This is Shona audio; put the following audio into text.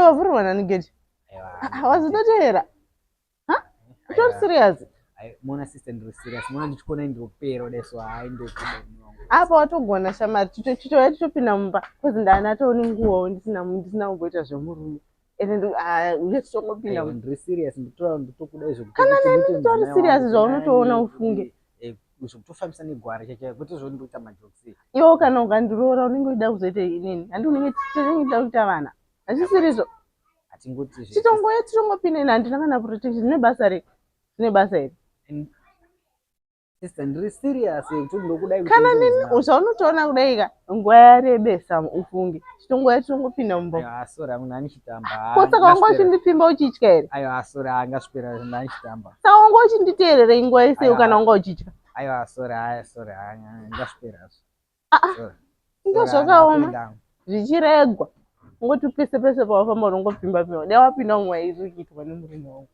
Wavhurirwa nani gate? Wazototeera? Ha? Utori serious? Mona sister, ndiri serious. Mona ndichikuona ndinopera kudai so hayi ndokuda. Apa watogona shamari, titouya titopinda mumba cause ndanatoone nguwawo ndisina ndisina kumboita zvemurume. Ende uye titongopinda. Ndiri serious, nditoda nditokuda izvo. Kana neni nditori serious zvaunotoona ufunge. Zvekutofambisa negwara chachayo kwete zvekuti ndikuita majokes. Iwo kana ukandiroora unenge uchida kuzoita inini. Handi unenge tinenge tichida kuita vana. Hazvisirizvo. Hatingoti Titongouya titongopinda ini handina kana protection. Zvine basa rei? Zvine basa here? Sister, ndiri serious yekuti ndokuda. Kana neni zvaunotoona kudai ka nguva yarebesa ufunge. Titongouya titongopinda mumba. Aiwa, sorry hangu ndanichitamba. Ko saka wanga uchindipfimba uchitya here? Aiwa, sorry, angasvipera ndanichitamba. Saka wanga uchinditeererei nguva yese kana wanga uchitya? Aiwa, sorry, haya, sorry, haya, ngasvipera. Ah, inga zvakaoma zvichiregwa. Ungoti pese pese pawafamba unongopfimba pfimba. Dai wapinda mumwe iri kuitwa nemurume wangu.